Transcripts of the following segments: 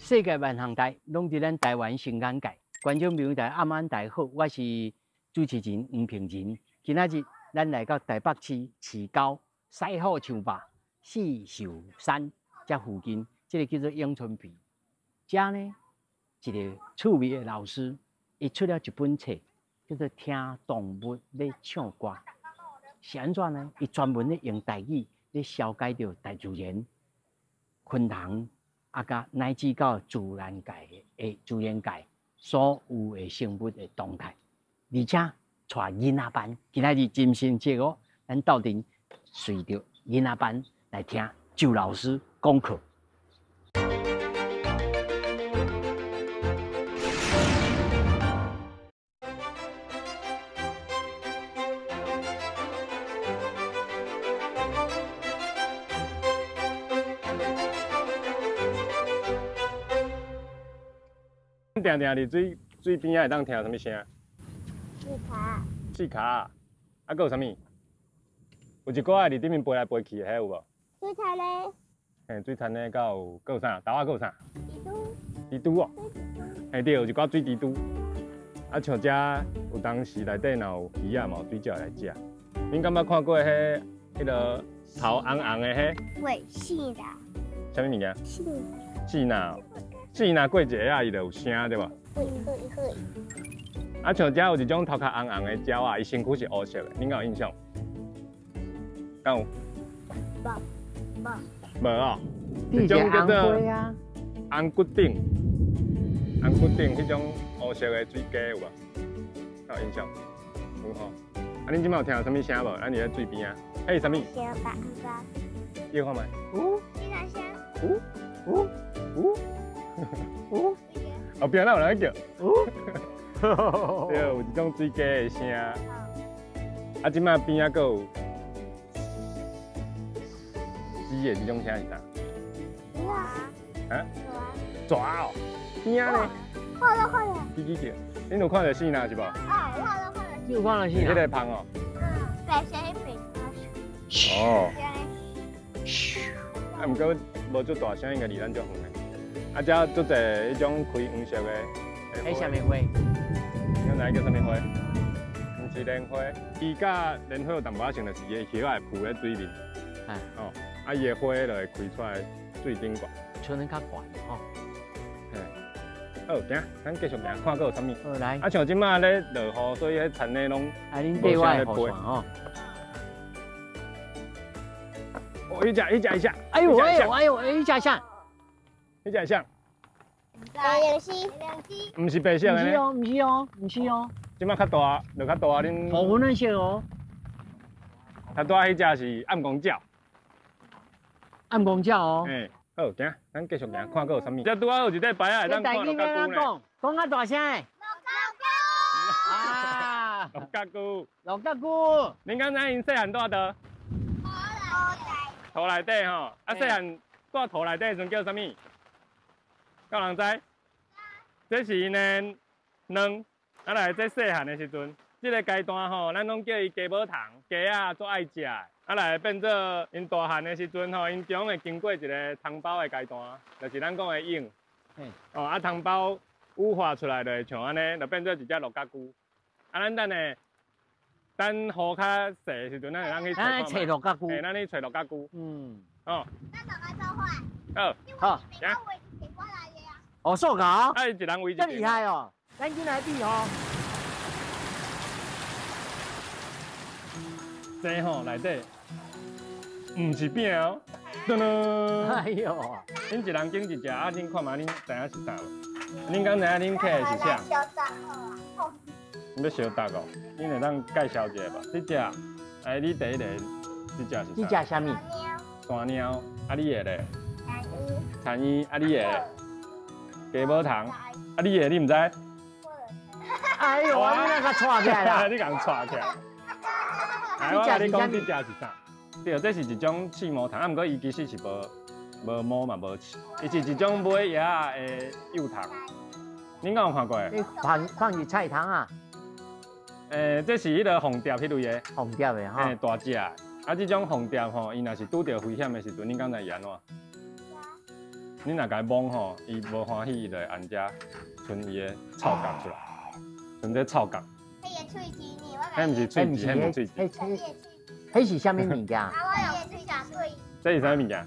世界万象台攏佇咱台灣新眼界，觀眾朋友大家暗安大家好，我是主持人黃平仁。今仔日咱來到台北市市郊西湖唱壩四獸山遮附近，這个叫做永春埤。遮呢一个趣味的老師，伊出了一本冊，叫做《聽動物咧唱歌》。是按怎呢？伊專門咧用台語咧消解著大自然、昆蟲。啊，佮乃至到自然界的自然界所有的生物的動態，而且帶囡仔班，今仔日真心這哦，咱鬥陣隨著囡仔班來聽周老師講課。定定佇水水邊仔會當聽啥物聲？四跤。四跤啊，閣有啥物？有一寡佇頂面飛來飛去的，彼有無？水田呢？嘿，水田呢，閣有閣有啥？豆仔閣有啥？蜘蛛。蜘蛛哦。嘿對，有一寡水蜘蛛。啊，像遮有當時內底若有魚仔嘛，有水鳥來食。恁敢捌看過彼彼个頭紅紅的彼？尾爍爁。啥物物件？爍。爍爁。爍爁過一下仔，伊就有聲對無？會會會。啊，像遮有一種頭殼紅紅的鳥仔，伊身軀是烏色的，恁敢有印象？敢有？無無。無哦。一種叫做紅骨頂，紅骨頂彼種烏色的水雞有無？敢有印象？有吼。啊，恁這擺有聽著啥物聲無？咱佇咧水邊仔，彼是啥物？小白叫看覓？有。是啥聲？有有有。有，後壁哪有人叫？有，對，有一種水雞的聲。啊，這擺邊仔閣有雞的這種聲是啥？啊？蛇哦，邊仔呢？看到看到。叽叽叫，恁有看著爍爁是無？哦，看到看到。你有看著爍爁？彼个芳哦。嗯，白色彼边。哦。啊，毋過無足大聲，應該離咱足遠的。啊，遮足濟彼種開黃色的。彼啥物花？你知影叫啥物花？毋是蓮花，伊佮蓮花有淡薄仔像，就是伊的葉仔會浮咧水面。哦，啊，伊的花就會開出來水頂懸。春天較懸吼。嘿。好，行，咱繼續行，看閣有啥物。好來。啊，像這擺咧落雨，所以彼田螺攏啊，恁缀我的雨傘吼。哦，彼隻，彼隻，彼隻。哎呦，哎呦，哎呦，彼隻啥？彼隻啥？白色。毋是白色的。毋是哦，毋是哦，毋是哦。這擺較大，落較大，恁。黃粉色哦。較大彼隻是暗光鳥。暗光鳥哦。嘿，好，行，咱繼續行，看閣有啥物。這拄仔有一塊牌仔，會當看鹿角龜呢。講較大聲。鹿角龜。啊。鹿角龜。鹿角龜。恁敢知𪜶細漢蹛佗？土內底吼，啊，細漢蹛土內底的時陣叫啥物？敢有人知？這是𪜶的卵，啊來，這細漢的時陣，這个階段吼，咱攏叫伊雞母蟲，雞仔足愛食的。啊來變做𪜶大漢的時陣吼，𪜶總會經過一个蟲包的階段，就是咱講的蛹。哦，啊蟲包羽化出來就會像按呢，就變做一隻鹿角龜。啊，咱等下等雨較細的時陣，咱會當去揣看覓。揣鹿角龜。嘿，咱去揣鹿角龜。嗯。哦。咱大家做伙。好。好。行。哦，塑胶。啊，伊一人圍一。這厲害哦！咱進來比哦。這吼內底毋是餅哦。噔噔。哎喲。恁一人揀一隻，啊，恁看覓，恁知影是啥無？恁敢知影恁摕的是啥？你欲相搭哦？恁會當介紹一下無？這隻，哎，你第一个，這隻是啥？這隻啥物？山貓。啊，你的咧？田莺。田莺，啊，你的？雞母蟲，啊，你的你毋知？哎呦，你那個錯起來啦！你共錯起來。來，我共你講，這隻是啥？對，這是一種刺毛蟲，啊，毋過伊其實是無無毛嘛，無刺，伊是一種尾葉仔的幼蟲。恁敢有看過？你放放佇菜蟲啊？欸，這是彼个鳳蝶彼類的。鳳蝶的吼。欸，大隻的。啊，這種鳳蝶吼，伊若是拄著危險的時陣，恁敢知伊按怎？你若共伊摸吼，伊無歡喜，伊就會按遮伸伊的臭角出來，伸這臭角。彼個喙齒呢？彼毋是喙齒，彼毋是喙齒。彼彼是啥物物件？啊，我有喙齿。這是啥物件？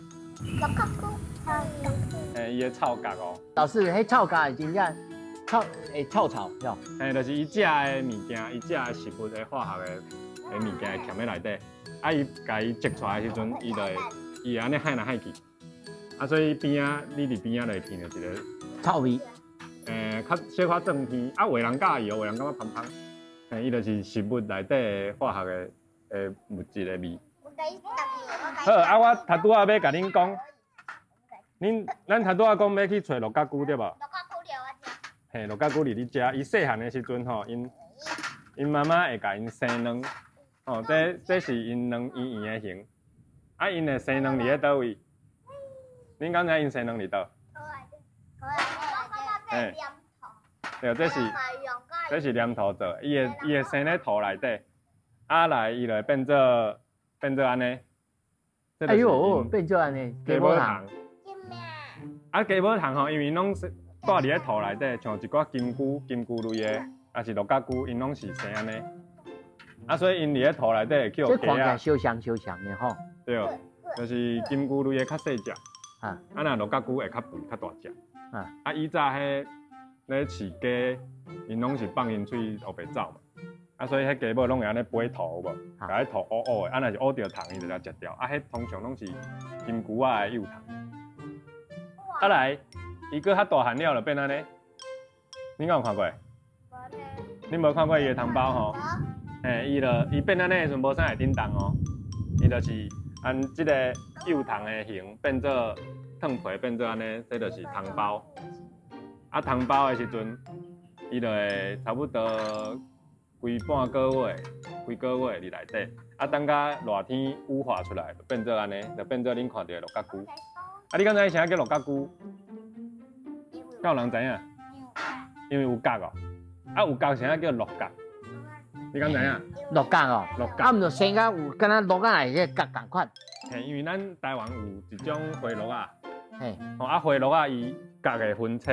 鹿角菇。嘿，伊的臭角哦。老師，彼臭角是真正臭，會臭臭，是無？嘿，就是伊食的物件，伊食的食物的化學的物件會徛佇內底，啊，伊共伊擠出來的時陣，伊就會，伊會按呢害來害去，啊，所以邊仔，你佇邊仔就會聞著一个臭味。較小可轉天，啊，有的人佮意哦，有的人感覺芳芳，嘿，伊就是食物內底的化學的物質的味。好，啊，我頭拄仔欲共恁講，咱頭拄仔講欲去揣鹿角菇對無？鹿角菇了我知。嘿，鹿角菇佇咧遮，伊細漢的時陣吼，𪜶媽媽會共𪜶生卵，吼，這是𪜶卵圓圓的形，啊，𪜶會生卵佇咧佗位？恁敢知𪜶生卵佇佗？嘿，對，這是黏土做的，伊會生咧土內底，啊來伊就會變做按呢。哎喲，變做按呢，雞母蟲。啊，雞母蟲吼，因為攏是蹛佇咧土內底，像一寡金菇、金菇類的，抑是鹿角菇，𪜶攏是生按呢。啊，所以𪜶佇咧土內底會去予雞仔。這看起來相像相像的吼。對，就是金菇類的較細隻，啊，若鹿角菇會較肥、較大隻。啊，以早彼咧飼雞，𪜶攏是放𪜶出去烏白走嘛。啊，所以彼雞母攏會按呢飛土有無？共彼土烏烏的，啊，若是烏著蟲，伊就來食掉。啊，彼通常攏是金菇仔的幼蟲。啊來，伊閣較大漢了就變按呢。你敢有看過？你無看過伊的糖包吼？嘿，伊就伊變按呢的時陣無啥會振動哦。伊就是按這个幼蟲的形變做褪皮變做按呢，這就是糖包。啊，糖包的時陣，伊就會差不多規半個月、幾個月佇內底。啊，等甲熱天羽化出來，就變做按呢，就變做恁看著的鹿角菇。啊，你敢知啥叫鹿角菇？敢有人知影？因為有角哦。啊，有角啥叫鹿角？你敢知影？鹿角哦，鹿角。啊，毋就生甲有，敢若鹿仔的彼个角仝款。嘿，因為咱台灣有一種花鹿仔。嘿。吼，啊，花鹿仔伊角會分叉。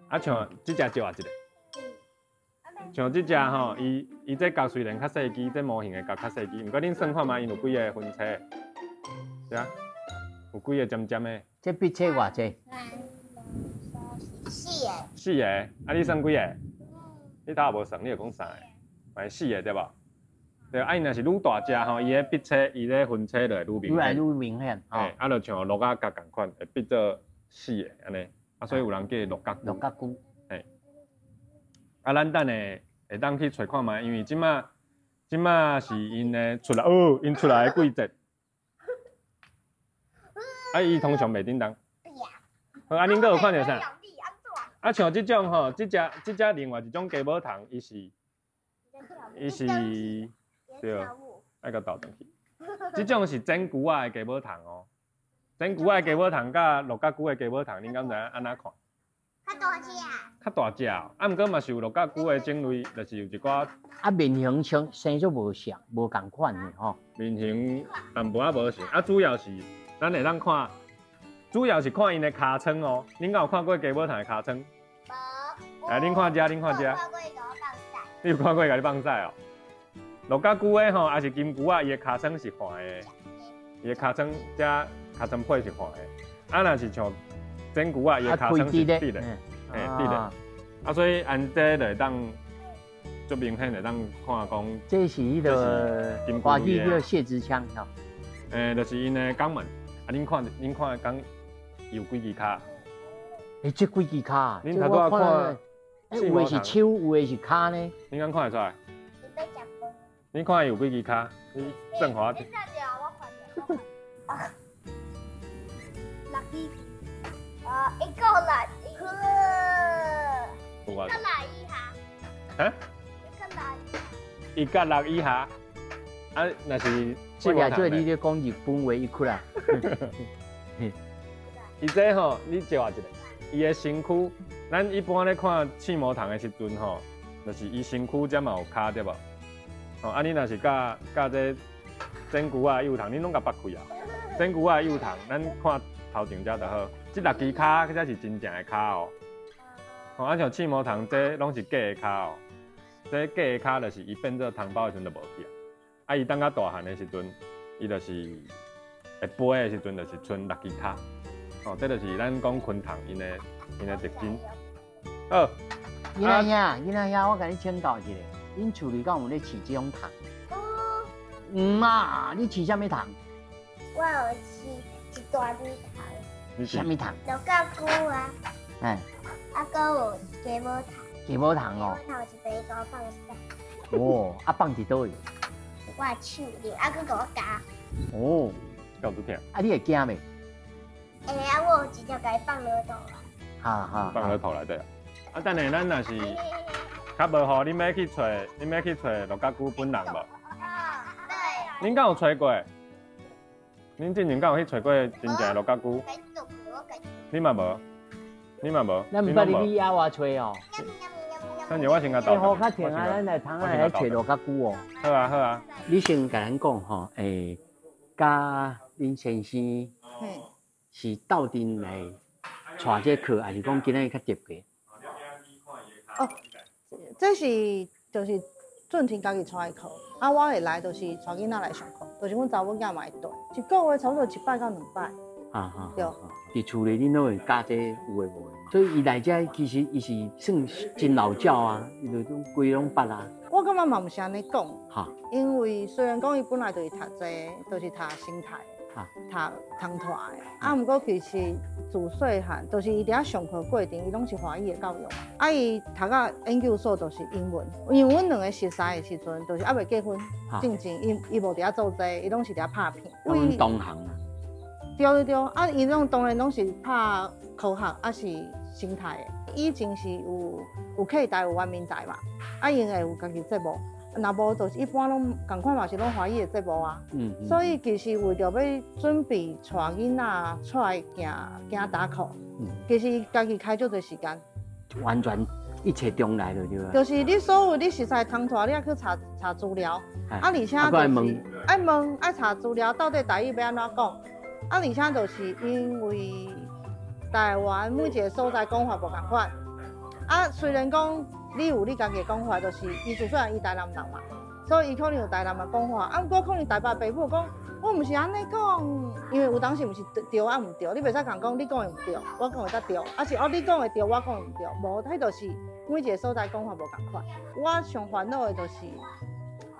啊，像這隻借我一个。像這隻吼，伊這角雖然較細支，這模型的角較細支，毋過恁算看覓，伊有幾个分叉？對啊，有幾个尖尖的？這筆冊偌濟？四個。四个，啊，你算幾个？你頭仔無算，你就講三个，嘛是四个對無？對，啊，伊若是愈大隻吼，伊的筆冊，伊咧分叉就會愈明顯。愈來愈明顯。嘿，啊，就像鹿仔角仝款，會變做四个按呢，啊，所以有人叫鹿角菇。鹿角菇。嘿。啊，咱等下會當去揣看覓，因為這馬是𪜶的出來，哦，𪜶出來的季節。啊，伊通常袂振動。好，啊，恁閣有看著啥？啊，像這種吼，這隻另外一種雞母蟲，伊是，對，愛共倒轉去。這種是剪龜仔的雞母蟲哦，剪龜仔的雞母蟲佮鹿角菇的雞母蟲，恁敢知影按怎看？較大隻。較大隻哦，啊，毋過嘛是有鹿角菇的種類，就是有一寡。啊，面型像生做無像，無仝款的吼。面型淡薄仔無像，啊，主要是咱會當看，主要是看𪜶的尻川哦。恁敢有看過雞母蟲的尻川？無。來，恁看這，恁看這。我看過伊共我放屎。你有看過伊共你放屎哦？鹿角菇的吼，抑是金龜仔，伊的尻川是黃的，伊的尻川這尻川皮是黃的。啊，若是像剪龜仔，伊的尻川是直的，嘿，直的。啊，所以按這就會當足明顯會當看講。這是彼个華語叫泄殖腔吼。就是𪜶的肛門。啊，恁看，講有幾支跤？欸，這幾支跤？恁頭拄仔看，欸，有的是手，有的是跤呢。你敢看會出來？你看伊有幾支跤？你算予我聽。六支。啊，一個六，一個。一個六以下。哈？一個六。一個六以下。啊，若是。我也做你咧講日本話，伊出來。伊這吼，你借我一下。伊的身軀，咱一般咧看刺毛蟲的時陣吼，就是伊身軀這嘛有跤對無？吼，啊，你若是佮佮這剪龜仔幼蟲，你攏共拔開啊？剪龜仔幼蟲，咱看头前遮就好。這六支跤才是真正的跤哦。哦，啊像刺毛蟲這攏是假的跤哦。這假的跤就是伊變做蟲包的時陣就無去啊。啊，伊等較大漢的時陣，伊就是會飛的時陣，就是賰六支跤。哦，這就是咱講昆蟲𪜶的特徵。好，囡仔兄，囡仔兄，我共你請教一下，恁厝裡敢有咧飼這種蟲？有。啊，你飼啥物蟲？我有飼一大堆蟲。啥物蟲？鹿角龜啊。哎。啊，閣有雞母蟲。雞母蟲哦。雞母蟲是白狗放死。哦，啊放佇佗位？我的手裡，啊，閣予我咬。哦，夠拄疼。啊，你會驚袂？會啊，我有直接共伊放落肚啊。哈哈，放落肚內底啊。啊，等下咱若是較無好，恁欲去揣，恁欲去揣鹿角龜本人無？對。恁敢有揣過？恁之前敢有去揣過真正的鹿角龜？你嘛無？你嘛無？咱毋捌入去野外揣哦。等下我先共鬥。好較停啊，咱來通仔來揣鹿角龜哦。好啊好啊。你先共咱講吼，欸，佮恁先生是鬥陣來帶這課，還是講今仔日較特別？哦，這是就是俊廷家己帶的課，啊，我會來就是帶囡仔來上課，就是阮查某囝嘛會帶，一個月差不多一擺到兩擺。啊啊，對。佇厝裡恁攏會教這有的無的，所以伊來遮其實伊是算真老教啊，伊就攏規攏捌啊。我感覺嘛毋是按呢講，因為雖然講伊本來就是讀這個，就是讀生態，讀蟲豸的，啊，毋過其實自細漢，就是伊佇遐上課過程，伊攏是華語的教育，啊，伊讀到研究所就是英文，因為阮兩個熟似的時陣，就是猶未結婚進前，伊伊無佇遐做這個，伊攏是佇遐拍片。阮同行啊。對對對，啊，伊攏當然攏是拍科學，啊是生態的。以前是有有客台有原民台嘛，啊，𪜶會有家己節目，若無就是一般攏仝款嘛是攏華語的節目啊。所以其實為著欲準備帶囡仔出來行行打課，其實伊家己開足濟時間。完全一切重來了對吧？就是你所有你熟似蟲豸，你愛去查查資料，啊，而且就是愛問愛查資料，到底台語欲按怎講？啊，而且就是因為台灣每一個所在講法無仝款，啊，雖然講你有你家己的講法，就是伊自細漢伊台南人嘛，所以伊可能有台南的講法，啊，毋過可能台北爸母講，我毋是按呢講，因為有當時毋是對啊毋對，你袂使共講你講的毋對，我講的才對，啊是哦你講的對，我講的毋對，無，彼就是每一個所在講法無仝款。我上煩惱的就是，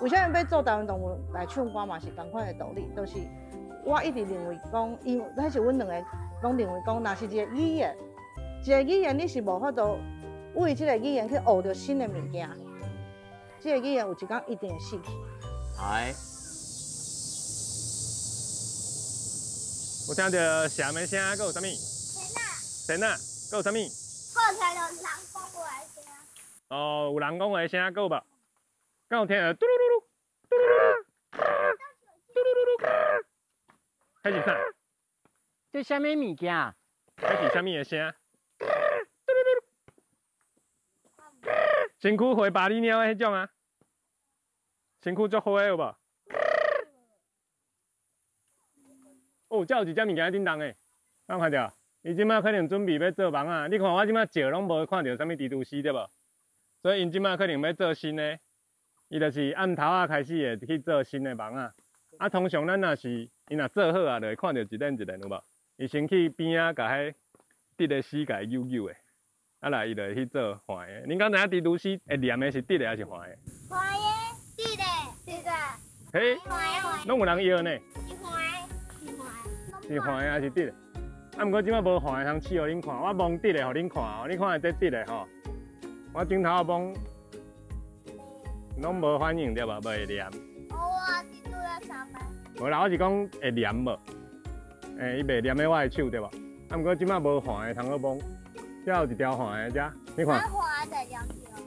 為啥物欲做台灣動物來唱歌嘛是仝款的道理，就是。我一直認為講，因為彼是阮兩個攏認為講，若是一個語言，一個語言你是無法度為這個語言去學著新的物件，這個語言有一天一定會死去。哎，有聽著蟬的聲，閣有啥物？蟬仔。蟬仔，閣有啥物？閣有聽著人講話的聲。哦，有人講話的聲，閣有無？敢有聽著嘟嚕嚕嚕，嘟嚕嚕，嘟嚕嚕嚕。彼是啥？這啥物物件？彼是啥物的聲？身軀花百里鳥的彼種啊，身軀足花的有無？哦，這有一隻物件佇振動的，敢有看著？伊這馬可能準備欲做網仔，你看我這馬照攏無看著啥物蜘蛛絲對無？所以𪜶這馬可能欲做新的，伊就是暗頭仔開始會去做新的網仔。啊，通常咱若是伊若做好啊，就會看著一連一連有無？伊先去邊仔共彼直的絲共伊扭扭的，啊來伊就會去做橫的。恁敢知影蜘蛛絲會黏的是直的還是橫的？橫的，直的，直的。嘿，攏有人搖呢。是橫的，是橫的。是橫的還是直的？啊，毋過這擺無橫的通試予恁看，我摸直的予恁看哦。你看這直的吼，我鏡頭摸，攏無反應對無？袂會黏。無啦，我是講會黏無？欸，伊袂黏佇我的手對無？啊，毋過這擺無橫的通好摸，這有一條橫的這，你看。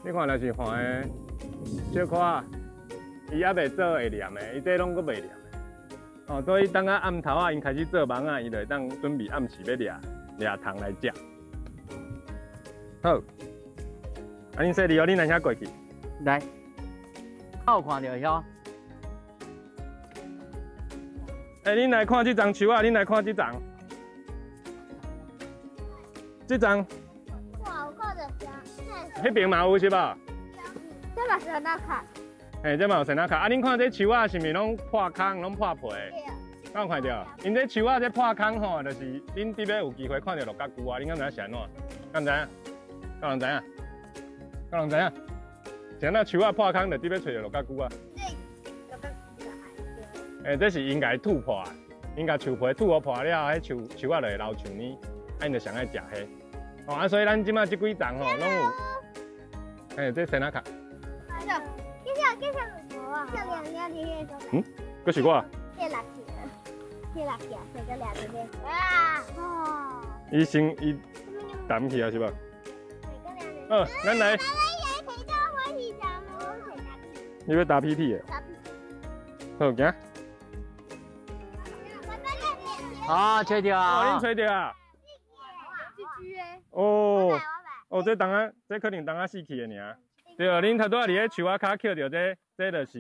你看，若是橫的，小可，伊猶未做會黏的，伊這攏閣袂黏的。哦，所以等下暗頭仔，𪜶開始做網仔，伊就會當準備暗時欲掠掠蟲來食。好，啊，恁細膩哦，恁來遐過去。來，我有看著遐。欸，恁來看這叢樹仔，恁來看這叢。这张。哇，我看著彼边嘛有是吧？这嘛是仙仔卡。嘿，这嘛有仙仔卡。啊，恁看这树仔是毋是拢破空，拢破皮？敢有看著？𪜶这树仔这破空吼，就是恁伫欲有机会看著鹿角龟啊。恁敢知影是按怎？敢知影？敢人知影？敢人知影？是按怎树仔破空，就伫欲揣著鹿角龟啊？欸，这是𪜶共吐破的，𪜶共树皮吐予破了，彼树树仔就会流树奶，啊，𪜶就上爱食彼。哦，啊，所以咱这马这几丛吼，拢有。欸，这仙仔卡。嗯，阁是我。伊先伊澹去啊，是吧？哦，咱来。你欲打屁屁的？好，行。啊，揣著啊！哦，恁揣著啊？哦，哦，这当仔，这可能当仔死去的尔。对，恁头拄仔伫咧树仔跤捡著这，这就是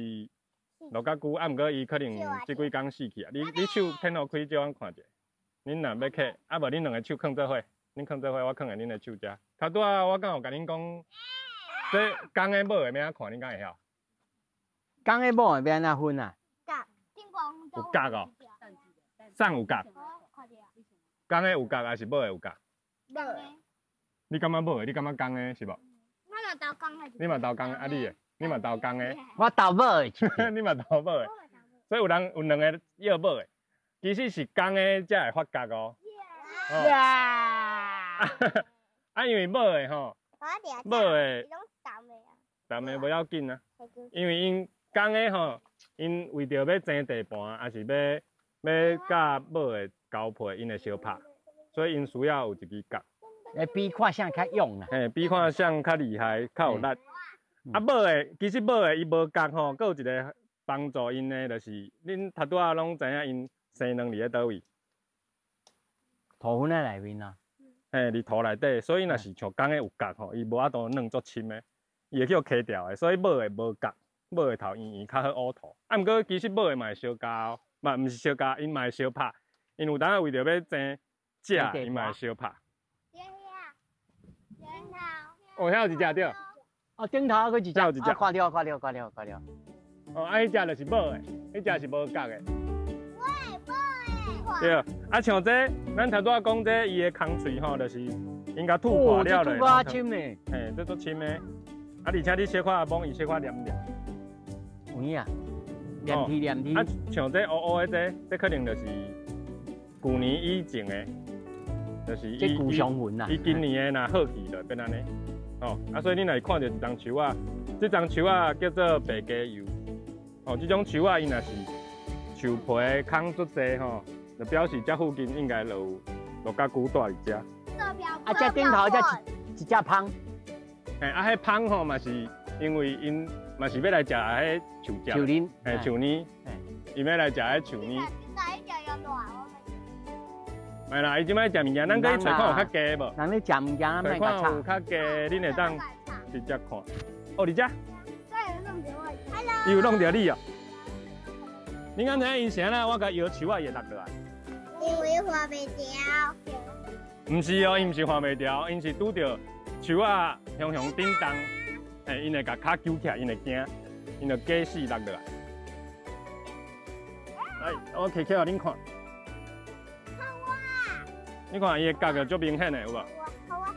鹿角龟，啊，毋过伊可能这几工死去啊。你手天予开，借阮看者。恁若欲捡，啊无恁两个手囥做伙，恁囥做伙，我囥伫恁的手遮。头拄仔我敢有共恁讲，这公的母的欲按怎看，恁敢会晓？公的母的欲按怎分啊？有角哦。啥有角？公的有角还是母的有角？你感觉母的？你感觉公的是无？我嘛投公的。你嘛投公的，啊你的？你嘛投公的？我投母的。你嘛投母的。所以有人有两个要母的，其实是公的才会发觉哦。啊，因为母的吼，母的，男的无要紧啊，因为𪜶公的吼，𪜶为著欲争地盘，抑是欲佮母的交配，𪜶会相拍，所以𪜶需要有一支角。欸，比看啥较勇啦。嘿，比看啥较厉害，较有力。啊，母的其实母的伊无角吼，阁有一个帮助𪜶的，就是恁头拄仔拢知影𪜶生卵伫咧佗位？土粉仔内面啊。嘿，伫土内底，所以若是像公的有角吼，伊无法度卵足深的，伊会去予磕掉的。所以母的无角，母的头圆圆较好乌土。啊，毋过其实母的嘛会相咬哦，嘛毋是相咬，𪜶嘛会相拍。𪜶有当为著欲争食，𪜶嘛会相拍。哦，遐有一只对。哦，顶头还阁一只，有一只，看著，看著，看著，看著。哦，啊，彼只就是母的，彼只是无角的。喂，母的。对，啊，像这，咱头拄仔讲这，伊的空喙吼，就是𪜶共吐破了咧。吐较深的。嘿，这足深的。啊，而且你小可摸伊小可黏黏。有影，黏贴黏贴。啊，像这乌乌的这，这可能就是旧年以前的，就是这旧伤痕啊。伊今年的若好去就变按呢。哦，啊，所以你若是看著一丛树仔，这丛树仔叫做白鸡油。哦，这种树仔伊若是树皮空足济吼，就表示这附近应该就有鹿角龟蹛伫遮。啊，这顶头这一只蜂。嘿，啊，彼蜂吼嘛是因为𪜶嘛是欲来食彼树汁。树林。嘿，树奶。伊欲来食彼树奶。袂啦，伊这摆食物件，咱阁去揣看有较低无？人咧食物件，咱莫共吵。有较低，恁会当直接看。哦，伫遮。伊有弄著你哦。你敢知影𪜶是按怎？我共摇树仔，伊会落落来。因为画袂牢。毋是哦，伊毋是画袂牢，𪜶是拄著树仔雄雄振动，嘿，𪜶会共跤揪起来，𪜶会惊，𪜶就假死落落来。来，我摕起来，恁看。你看伊的角就足明显的，有无？好啊。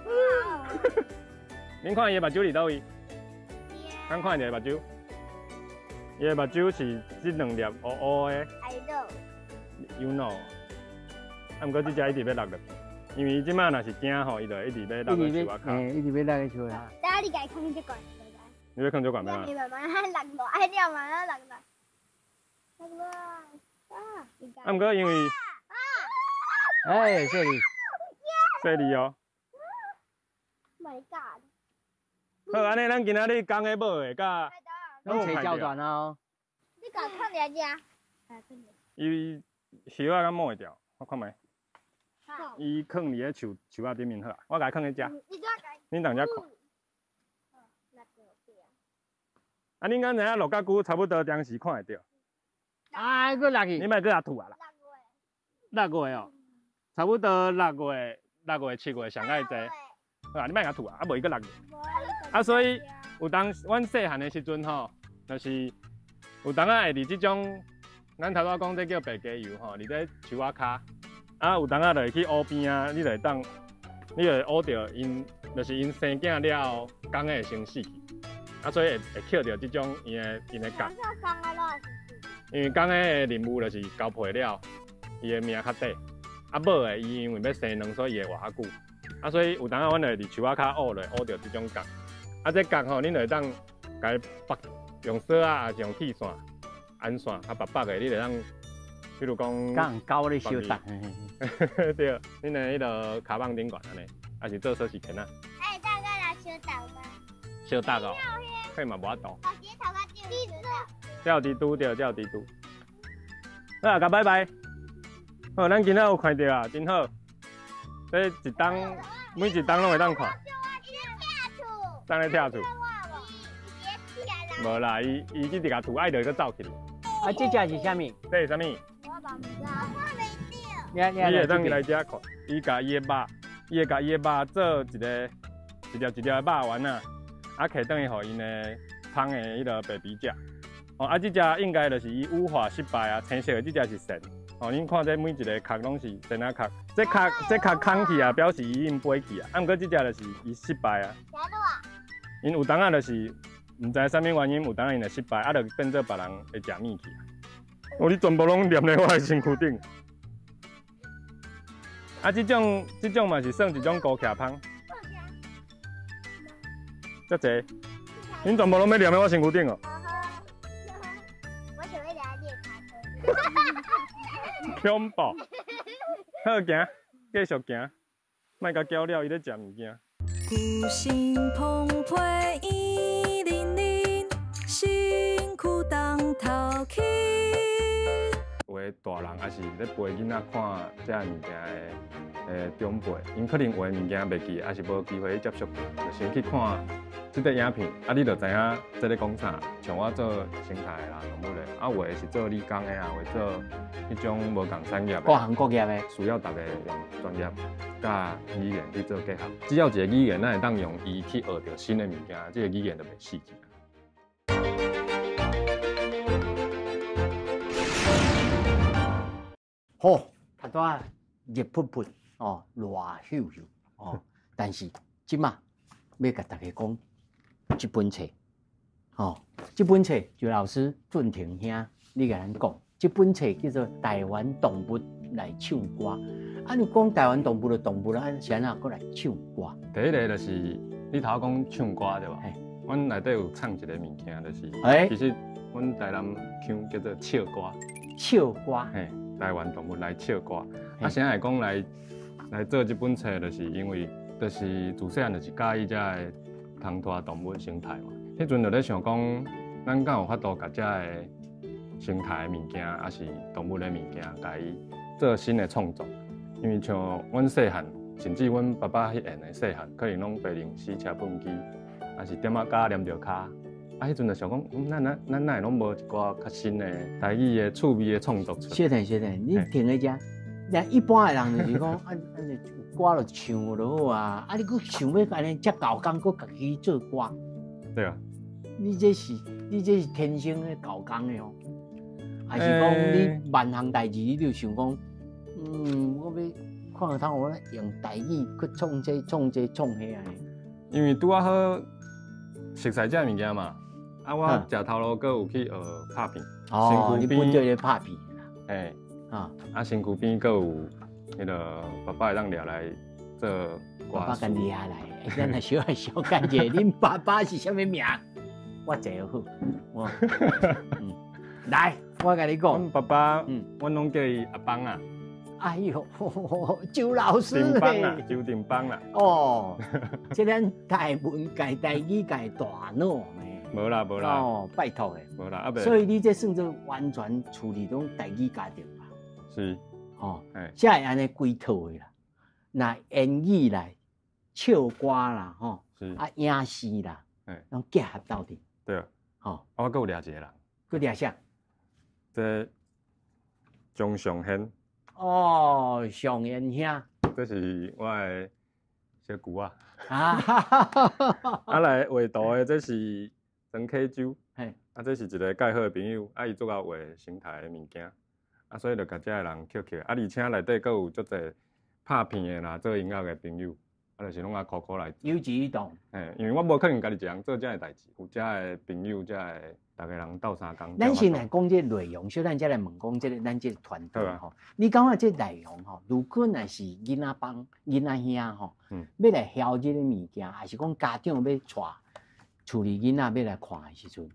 恁看伊的目睭伫佗位？咱看伊的目睭，伊的目睭是这两粒乌乌的。 I know。 You know。啊，毋过这只一直欲落落去，因为伊这马若是惊吼，伊就一直欲落去树仔跤。嘿，一直欲落去树仔。等下你共伊囥这悬。你欲囥这悬欲按怎？你慢慢落落，哎，你慢慢落落。落落啊！啊，毋过因为。哎，细腻，细腻哦。 My God！好，按呢，咱今仔日公的母的，佮拢揣焦段哦。你共囥佇遮。伊叶仔敢摸会著？我看觅。伊囥伫咧树树仔顶面好啊，我共伊囥伫遮。恁当遮看。啊，恁敢知影鹿角龟差不多当时看会著？啊，阁落去。你莫阁共吐啊啦。6月哦。差不多6月， 6月、7月上愛濟。啊，你莫共吐啊，啊無伊閣落。啊，所以有當阮細漢的時陣吼，就是有當仔會佇這種，咱頭拄仔講這叫白雞油吼，佇這樹仔跤，啊有當仔就會去湖邊啊，你就會當，你就會挖著𪜶，就是𪜶生囝了後，公的會先死去，啊所以會抾著這種𪜶的角。因為公的的任務就是交配了，伊的命較短，啊母的伊因為欲生卵，所以伊會活較久。啊，所以有當仔阮會佇樹仔跤挖落，挖著這種角。啊，這角吼，恁就會當共伊縛，用索仔，抑是用鐵線、安線較縛縛的，你就當，比如講，共人狗咧相觸。對，恁的彼个跤蠓頂懸按呢，抑是做鎖匙圈仔。哎，大概來相觸嗎？相觸哦，彼嘛無法度。這有蜘蛛，對，這有蜘蛛。好啊，共拜拜。好，咱今仔有看著啊，真好。這一冬，每一冬攏會當看。當咧拆厝。無啦，伊伊一直共吐，愛著閣走去。啊，這隻是啥物？這是啥物？你你會當來遮看，伊共伊的肉，伊會共伊的肉做一个一粒一粒的肉丸仔，啊，摕轉去予𪜶的蜂的彼个 baby 食。哦，啊，這隻應該就是伊羽化失敗啊，青色的這隻是蟬。哦，恁看這每一个殼攏是蟬仔殼，這殼這殼空去啊，表示伊已經飛去啊。啊，毋過這隻就是伊失敗啊。𪜶有當仔就是毋知啥物原因，有當仔𪜶會失敗，啊，就變做別人會食物去。哦，你全部攏黏咧我的身軀頂。啊，這種這種嘛是算一種高徛蜂。遮濟，恁全部攏欲黏咧我身軀頂哦。我想欲掠你的跤。恐怖。好行，繼續行，莫共攪了，伊咧食物件。孤身澎皮圓淋淋，身軀當頭起。有的大人抑是咧陪囡仔看這个物件的長輩，𪜶可能有的物件袂記，抑是無機會去接觸，就先去看這個影片，啊，你就知影這咧講啥。像我做生態的啦，動物的，啊，有的是做理工的啊，有的做彼種無仝產業的，各行各業的，需要逐个用專業佮語言去做結合。只要一个語言，咱會當用伊去學著新的物件，這个語言就袂死去。好，頭拄仔熱噗噗哦，熱咻咻哦，但是這馬欲共大家講這本冊，哦，這本冊周老師俊廷兄，你共咱講，這本冊叫做《台灣動物來唱歌》。啊，你講台灣動物就動物啊，是按怎閣來唱歌？第一个就是你頭講唱歌對無？阮內底有唱一个物件，就是，其實阮台南腔叫做笑歌。笑歌。嘿，台灣動物來唱歌。啊，啥會講來做這本冊，就是因為就是自細漢就是佮意這个通拖動物生態嘛。彼陣就咧想講，咱敢有法度共這个生態的物件，抑是動物的物件，共伊做新的創作。因為像阮細漢，甚至阮爸爸彼緣的細漢，可能攏白領死車畚箕，抑是點仔膠黏著跤。啊，彼陣就想講，咱咱咱哪會攏無一寡較新的台語的趣味的創作出來？小等小等，你停咧遮，那一般的人就是講，啊啊，有歌就唱就好啊，啊，你閣想欲按呢遮猴工，閣家己做歌？對啊。你這是天生的猴工的哦，還是講你萬項代誌你就想講，我欲看看我用台語去創這創這創彼按呢？因為拄仔好熟似這物件嘛。啊，我食頭路閣有去學拍片，哦，你本就咧拍片啦。嘿，啊，身軀邊閣有彼个爸爸會當掠來做歌。爸爸共掠來，咱來小來小解者，恁爸爸是啥物名？我坐好，我，來，我共你講，阮爸爸，阮攏叫伊阿邦啊。哎喲，周老師定邦啦，周定邦啦。哦，這咱台文界、台語界大腦呢。無啦無啦。哦，拜託的。無啦，啊袂。所以你這算做完全處理攏台語家庭吧？是。哦，才會按呢規套的啦。若言語啦、唱歌啦，吼，啊影視啦，攏結合鬥陣。對啊。吼，我閣有掠一個人。閣掠啥？這張尚賢。哦，尚賢兄，這是我的小姑仔。啊來畫圖的這是曾啟洲，啊這是一個蓋好的朋友，啊伊足𠢕畫生態的物件，啊所以就共遮的人抾起，啊而且內底閣有足濟拍片的啦，做音樂的朋友，啊就是攏愛苦苦來。有志一同。嘿，因為我無可能家己一個人做遮的代誌，有遮的朋友，遮的逐家人鬥相共。咱先來講這個內容，小咱才來問講這個咱這個團隊吼。你感覺這個內容吼，如果若是囡仔幫、囡仔兄吼，欲來曉這個物件，還是講家長欲帶厝裡囡仔欲來看的時陣，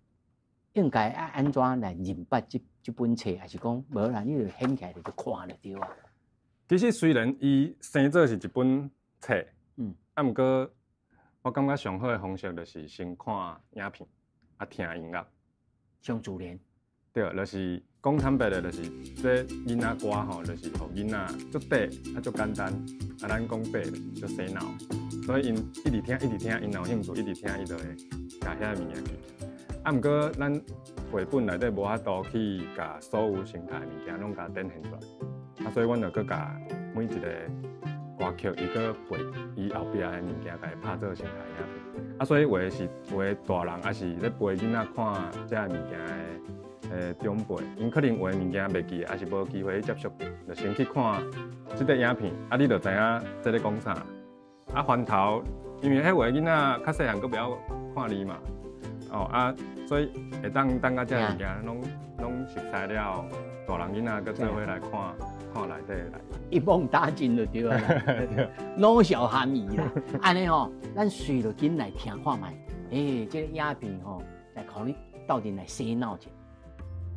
應該愛按怎來認捌這本冊，還是講無啦？你就掀起來就看就對啊。其實雖然伊生做是一本冊，啊，毋過我感覺上好的方式就是先看影片，啊聽音樂，上自然。對，就是講坦白的，就是這囡仔歌吼，就是予囡仔足短啊足簡單，啊咱講白就是足洗腦，所以𪜶一直聽一直聽，𪜶若有興趣一直聽，伊就會共遐个物件記。啊，毋過咱繪本內底無法度去共所有生態的物件攏共展現出來，啊，所以阮就閣共每一個歌曲，伊閣配伊後壁的物件，共伊拍做生態影片。啊，所以有的是有的大人，抑是咧陪囡仔看這个物件的長輩，𪜶可能有的物件袂記得，抑是無機會去接觸著，就先去看這個影片，啊，你就知影這咧講啥。啊，翻頭，因為彼有的囡仔較細漢，閣袂曉看字嘛，哦啊，所以會當等到這個物件攏熟悉了後，大人囡仔閣做伙來看看內底的內容。一網打盡就對啦，老少咸宜啦。按呢吼，咱隨就緊來聽看覓。欸，這個影片吼，來予你鬥陣來洗腦者。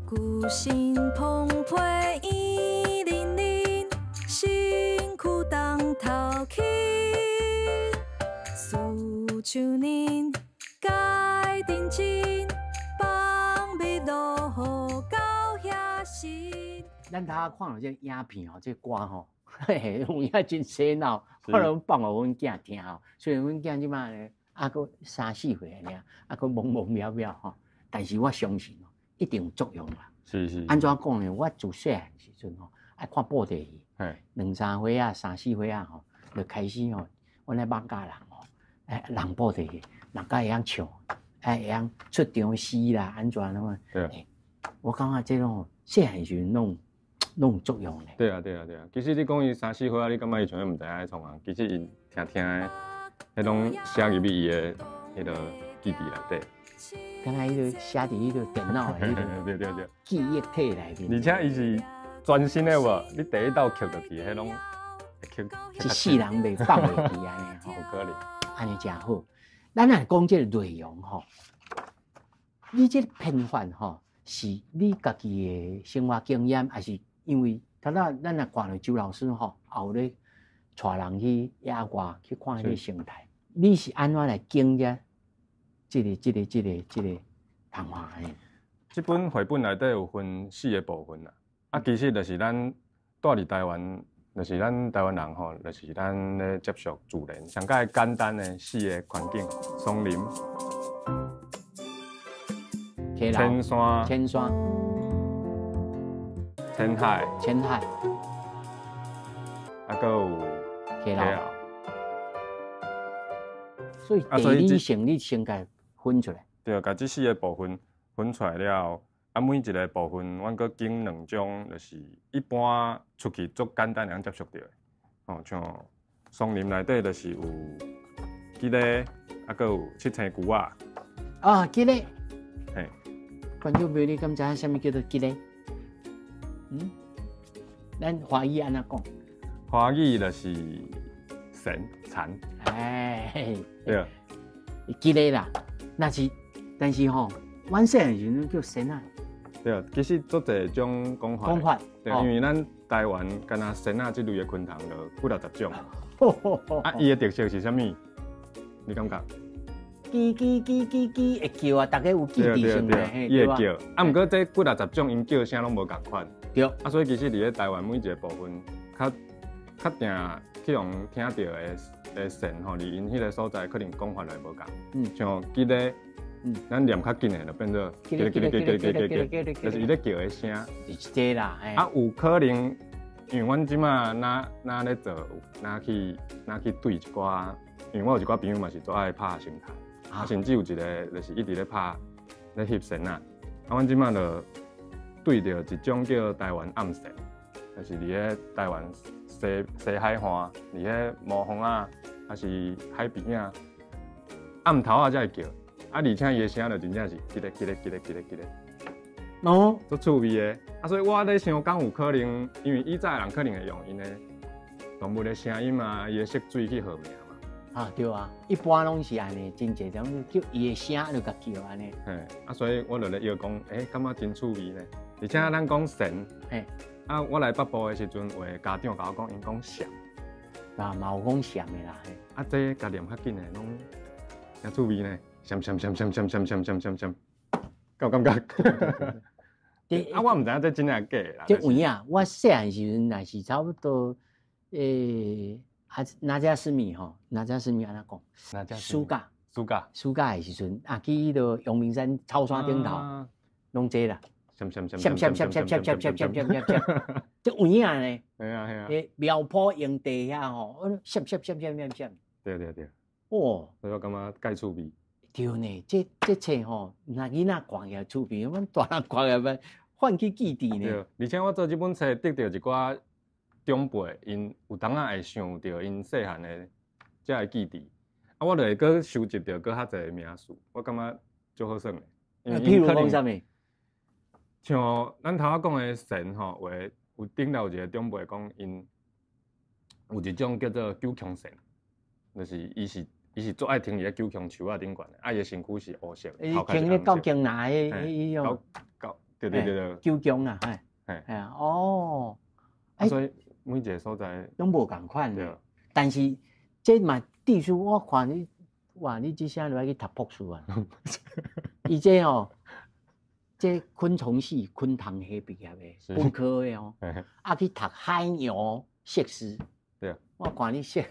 孤身澎皮圓淋淋，身軀當頭起，思想恁該認真，放蜜落雨到遐時。咱頭仔看著這個影片吼，這個歌吼，嘿嘿，有影真洗腦，我攏放予阮囝聽吼。雖然阮囝這擺咧，猶閣三四歲爾，猶閣懵懵渺渺吼，但是我相信哦，一定有作用啦。是是。按怎講呢？我自細漢時陣吼，愛看布袋戲，兩三歲仔、三四歲仔吼，就開始吼，阮咧艋舺人吼，哎，人布袋戲，人較會曉唱，愛會曉出場詩啦，按怎怎啊？對。我感覺這種細漢時陣攏有作用咧。對啊對啊對啊，其實你講伊三四歲仔，你感覺伊像咧毋知影咧創啥？其實𪜶聽聽的，彼攏寫入去伊的彼个記憶內底。敢若彼个寫佇彼個電腦的彼個對對對，記憶體內面。而且伊是全新的無？你第一道抾落去，彼攏會抾。一世人袂放袂記按呢吼。有可能。按呢誠好。咱若講這個內容吼，你這個編法吼，是你家己的生活經驗，還是因為頭仔咱若看著周老師吼，也有咧帶人去野外去看彼個生態，你是按怎來揀這這個方法的？這本繪本內底有分四個部分啦，啊，其實就是咱住佇台灣，就是咱台灣人吼，就是咱咧接觸自然，上蓋簡單的四個環境：松林、淺山、淺山、淺海、淺海，啊，閣有溪流。所以地理性你先共分出來。對，共這四個部分分出來了後，啊，每一個部分，阮閣揀兩種，就是一般出去足簡單會當接觸著的。吼，像松林內底就是有吉咧，啊，閣有七星龜仔。啊，吉咧。嘿。觀眾朋友，你敢知影啥物叫做吉咧？嗯？咱華語按怎講？華語就是蟬、蟬。哎，對。吉咧啦，若是，但是吼，阮細漢時陣叫蟬仔。對，其實足濟種講法。講法。對，因為咱台灣敢若蟬仔這類的昆蟲就幾若十種。啊，伊的特色是啥物？你感覺？吱吱吱吱吱會叫啊，大家有記佇心內，伊會叫。啊，毋過這幾若十種，𪜶叫聲攏無仝款。對。啊，所以其實佇咧台灣每一個部分，較較定去予聽著的蟬吼，佇𪜶彼個所在可能講法就會無仝。像吉咧，咱念較緊的就變做吉咧吉咧吉咧吉咧吉咧，就是伊咧叫的聲。是這啦。啊，有可能因為阮這馬若咧做，若去對一寡，因為我有一寡朋友嘛是足愛拍生態，啊，甚至有一個就是一直咧拍咧翕蟬仔，啊，阮這馬就對著一種叫台灣暗蟬，就是佇咧台灣西海岸，佇咧魔風仔，還是海邊仔，暗頭仔才會叫，啊，而且伊的聲就真正是嘰咧嘰咧嘰咧嘰咧嘰咧。哦，足趣味的，啊，所以我咧想，敢有可能，因為以早的人可能會用𪜶的動物的聲音啊，伊的色水去號名嘛。啊，對啊，一般攏是按呢，真濟種叫伊的聲就共叫按呢。嘿，啊，所以我就咧搖講，欸，感覺真趣味呢。而且咱講蟬，嘿，啊，我來北部的時陣，有的家長共我講，𪜶講蟬，啊，嘛有講蟬的啦。嘿。啊，這共念較緊的攏誠趣味呢，閃閃閃閃閃閃閃閃閃閃，敢有感覺？啊，我毋知影這真抑假的啦。這有影，我細漢時陣若是差不多，啊，哪家思密吼，哪家思密按怎講？暑假，暑假，暑假的時陣啊，去彼個陽明山草山頂頭，攏這啦。閃閃閃閃閃閃閃閃閃閃閃閃閃，這有影呢？係啊係啊。欸，苗圃營地遐吼，閃閃閃閃閃閃。對對對。哦，所以我感覺蓋趣味。對呢，這冊吼，若囡仔看起來趣味，阮大人看起來泛起記憶呢。對，而且我做這本冊得著一寡長輩，𪜶有當仔會想著𪜶細漢的這个記憶，啊，我就會閣收集著閣較濟名詞，我感覺足好耍的。譬如講啥物？像咱頭仔講的蟬吼，有的有頂頭有一個長輩講，𪜶有一種叫做九芎蟬，就是伊是足愛停佇咧九芎樹仔頂懸的，啊，伊的身軀是烏色，頭停咧九芎拿彼彼種，對對對對，九芎啊，嘿，嘿啊，哦，啊，所以每一個所在攏無仝款的，但是這嘛地書我看你，哇，你這聲就愛去讀博士啊，伊這吼，這昆蟲系昆蟲系畢業的，本科的哦，啊去讀海洋碩士。對啊，我看你說，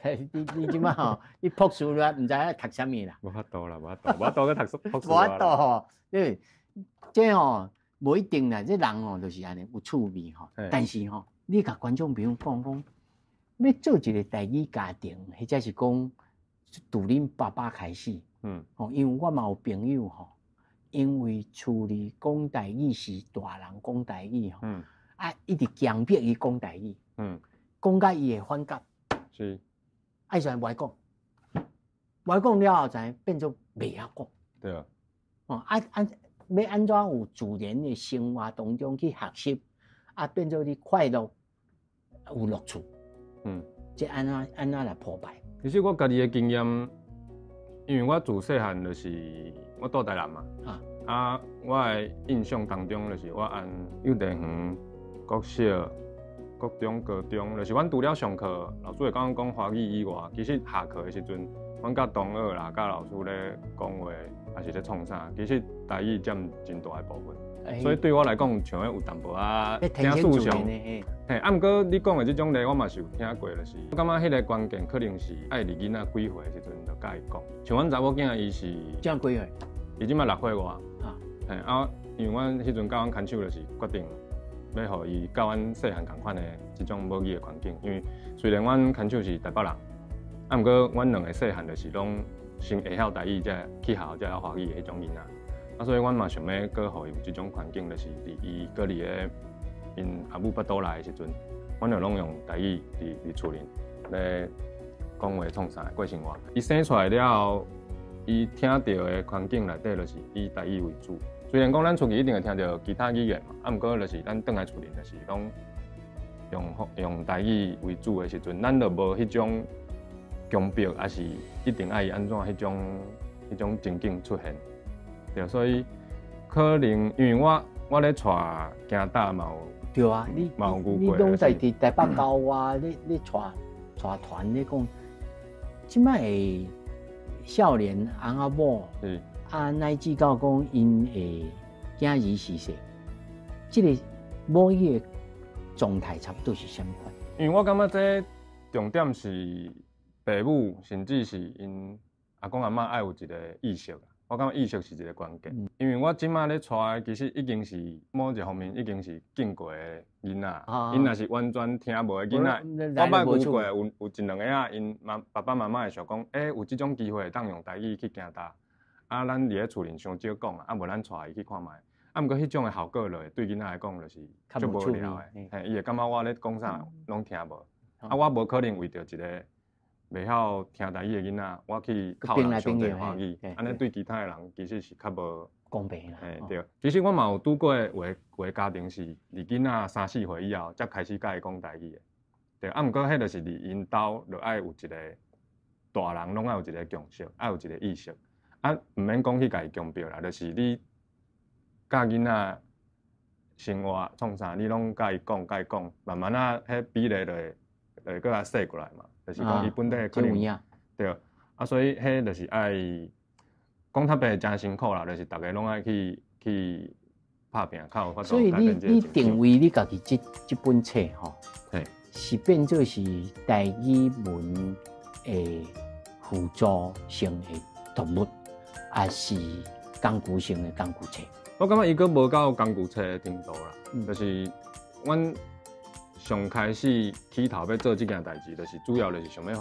你這擺吼，你博士了，毋知影讀啥物啦。無法度啦，無法度，無法度去讀博士。無法度吼，因為這吼無一定啦，這人吼就是按呢有趣味吼。但是吼，你共觀眾朋友講講，欲做一個台語家庭，或者是講自恁爸爸開始，吼，因為我嘛有朋友吼，因為厝裡講台語是大人講台語吼，啊，一直強迫伊講台語，講甲伊會反感，是，愛就無愛講，無愛講了後才變做袂曉講。對啊。哦，啊啊，欲按怎有自然的生活當中去學習，啊，變做你快樂有樂趣。這按怎按怎來鋪排？其實我家己的經驗，因為我自細漢就是我住台南嘛，啊，我的印象當中就是我按幼稚園、國小、國中、高中，就是阮除了上課，老師會共阮講華語以外，其實下課的時陣，阮佮同學啦、佮老師咧講話，抑是咧創啥，其實台語佔真大的部分。所以對我來講，像彼有淡薄仔聽思想。嘿，啊，毋過你講的這種例，我嘛是有聽過，就是我感覺彼個關鍵可能是愛佇囡仔幾歲的時陣就共伊講。像阮查某囝，伊是這樣幾歲？伊這擺6歲外。嘿，啊，因為阮彼陣佮阮牽手，就是決定欲予伊佮阮細漢仝款的這種母語的環境。因為雖然阮牽手是台北人，啊，毋過阮兩个細漢就是攏先會曉台語，才去學校才曉華語的彼種囡仔。啊，所以阮嘛想欲閣予伊有這種環境，就是佇伊閣佇咧𪜶阿母腹肚內的時陣，阮就攏用台語佇厝裡咧講話創啥過生活。伊生出來了後，伊聽著的環境內底就是以台語為主。雖然講咱出去一定會聽著其他語言嘛，啊，毋過就是咱轉來厝裡就是攏用台語為主的時陣，咱就無彼種強迫，抑是一定愛伊按怎彼種情景出現。對，所以可能因為我咧帶行搭嘛有，對啊，你嘛有你攏在佇台北郊外，你帶團咧講，這擺的少年翁仔某，啊，乃至到講𪜶的囝兒是說，這個母語的狀態差不多是啥物款？因為我感覺這重點是爸母，甚至是𪜶阿公阿嬤愛有一個意識。我感觉意识是一个关键，因为我这马咧带的，其实已经是某一方面已经是经过的囡仔，𪜶若是完全听无的囡仔，我捌遇过有一两个仔，𪜶爸爸妈妈会想讲，欸，有这种机会会当用台语去行搭，啊，咱伫咧厝里伤少讲啊，啊无咱带伊去看觅，啊，毋过彼种的效果落，对囡仔来讲就是足无聊的，嘿，伊会感觉我咧讲啥拢听无，啊，我无可能为著一个袂晓听台语的囡仔，我去哭人上济华语，按呢对其他的人其实是较无公平啦。嘿，对。其实我嘛有拄过有的家庭是，伫囡仔三四岁以后，才开始佮伊讲台语的。对，啊，毋过彼就是伫𪜶兜，就爱有一个大人拢爱有一个共识，爱有一个意识。啊，毋免讲去共伊强迫啦，就是你教囡仔生活创啥，你拢佮伊讲，佮伊讲，慢慢仔，彼比例就会阁较细过来嘛。就是讲伊本底可能对，啊，所以彼就是爱讲特别诚辛苦啦，就是逐家拢爱去拍拼，较有法度。所以你定位你家己这本册吼，是变做是台语文的辅助性的读物，抑是工具性的工具册？我感觉伊阁无到工具册的程度啦，就是阮上开始起头欲做这件代志，就是主要就是想欲予，